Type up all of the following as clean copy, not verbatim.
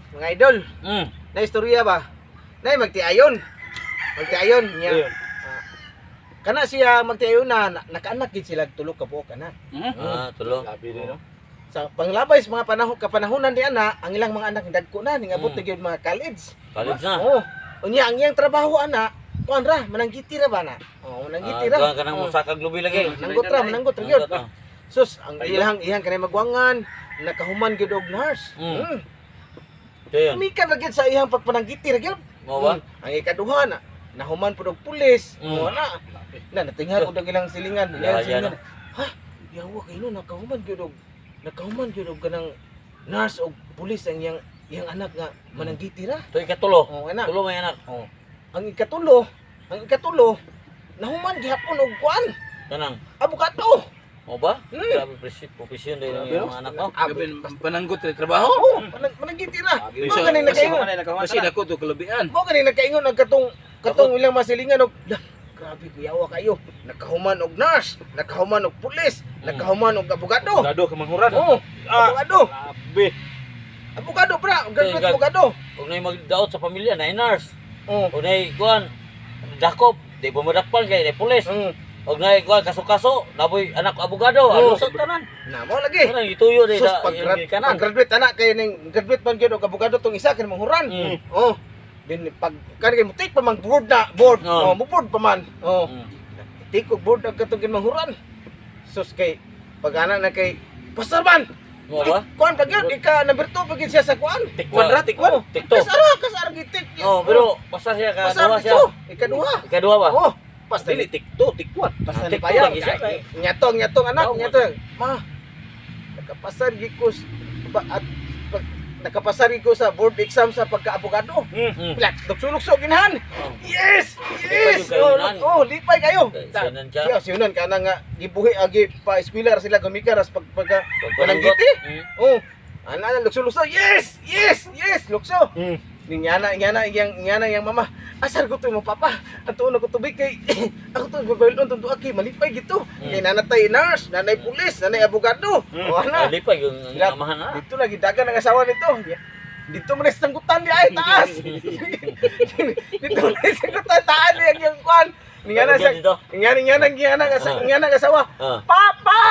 Mga idol, na istorya ba? Nay magtiayon. Magtiayon niya. Ayun. Ah, kana siya magtiayon na nakaanak gid sila tulo ka buok anak. Ah, tulo. Sabi din, no? Sa panglabay sa mga panahon kapanahonan ni ana, ang ilang mga anak dagko na ningabot na gyud mga college. College na. Oo. Unya ang iyang trabaho ana, kuan ra mananggiti ra ba na? Oo, mananggiti ra. Ah, kuan ka nang Oo. musakag lubi lagi. Nanggot ra, mananggot ra gyud. Nanggot, ah. Sus, ang ilang iyang kanay magwangan, nakahuman gyud og nurse. Ayun. Mikan ra gyud sa iyang pagpananggiti ra gyud. Mo ba? Ang ikaduha na nahuman pud og pulis. Mo na. Na natingha og ilang silingan, ilang Yeah, silingan. Ha? Yawa kayo no, nakahuman gyud og kanang nurse og pulis ang iyang iyang anak nga mananggiti ra. To ikatulo. Oh, anak. Tulo may anak. Oh. Ang ikatulo nahuman gihapon og kuan, Kanang. abogado. Mo ba? Mm. Grabe presyo din ang iyong mga anak mo. Abi, Gabi, pananggot na trabaho. Oo, mananggiti ra. Mo ganing nakaingon. Kasi dako to kalabian. Mo ganing nakaingon ang katong katong ilang masilingan og lah, grabe kuyawa kayo. Nakahuman og nurse, nakahuman og pulis, nakahuman og abogado. Dado ka manghuran. Oo, abogado. Grabe. Abogado pra, graduate Gag- abogado. Ug nay magdaot sa pamilya na nurse. Oo. Ug nay kuan dakop, di ba madakpan kay nay pulis. Ug nay kuan kaso-kaso, naboy anak abogado, Oo. ano sa tanan. Na mo lagi. Kanang gituyo di Sus, sa pag, iyong gikanan. pag graduate anak kay ning graduate man gyud og abogado tong isa kay manghuran. Oh. Din pag kan kay mutik pa man board na, board. Oo. Oh, mo board pa man. Oh. Tik og board ang katong gimanghuran. Sus kay pag ana na kay pasar man. Mo ba? Kuan pag yun, ika number 2 pag yun siya sa kuan. Tikwan ra, tikwan. Oh, Tikto. Kasara, kasara gitik. Oh, pero basta siya pasar kaduha siya. dito. Ikaduha. Ikaduha ba? Oh, basta Dili tikto, tikwan. basta Ah, ni tikto payag. lagi siya, kay. Nyatong, nyatong anak, Tao, nyatong. Ma, nakapasar gid ko at pag, nakapasar gid ko sa board exam sa pagka-abogado. Plat, lukso-lukso ginahan. Oh. Yes! Yes! Lipay yung kayo, Oh, nan. oh, lipay kayo. Eh, siunan ka. Siya, siunan ka na nga gibuhi agi pa eskwela ra sila gumika ras pag pagka Pagpanunggot. mananggiti. Oh, ana na lukso-lukso. Yes! Yes! Yes! Lukso. Ningana ingana iyang ingana iyang mama. Asar ko to mo papa. Ato na ko tubig kay ako to babalon tunto kay malipay gito. Kay nanatay nurse, nanay pulis, nanay abogado. Oh, Ah, ana. lipay yung ang amahan na. Dito lagi dagan ang asawa nito. Dito mo na sa sanggutan di ay taas. Dito mo na sa sanggutan taas di ang iyang kuan. Ningana siya. Dito. Ingana ingana ingana ingana ang asawa. Ah. Papa!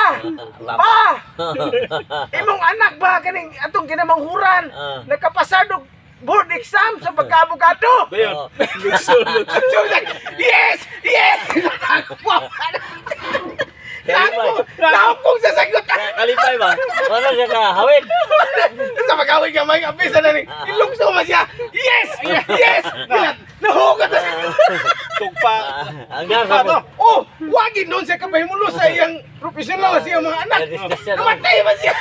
Lapa. Pa! Imong anak ba kaning atong ginamanghuran? Nakapasar og board exam sa pagkaabogado. Dayon. Oo. Lukso, lukso. Yes! Yes! Kalipay. Nakapong sa sagutan. Kaya kalipay ba? Wala siya ka hawid. Sa pag-away gamay, apisa na ni. Ilungso man siya. Yes! Yes! Nahugot na siya. Tugpa. Ah, ang gasa mo. Oh, wagi noon siya kapahimulo sa iyang professional sa iyang mga anak. Na-discuss siya, no? Namatay man siya.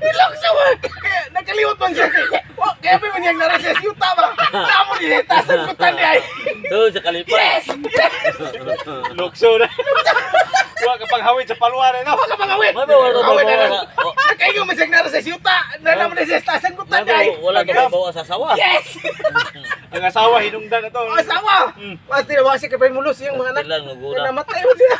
Ilongso man. Kaya nakaliwat man siya. Oh, kaya pa man niyang narasa sa yuta ba? Tamo ni tasan ko tani ay. Doon sa kalipay. Yes! Yes! Lukso na. Wa ka panghawid sa paluan eh, no? Wala ka pangawit. May ba wala ka Awit na bawa lang. sa- oh. Nakaingon man siya narasa sa yuta. Nalaman na siya sa tasan ko May tani ay. ba wala ka bawa sa sawa. Yes! Ang asawa hinungdan na to. Asawa! Pasti na wasi ka pa yung mulos yung mga anak. Lang nagura. Namatay mo siya.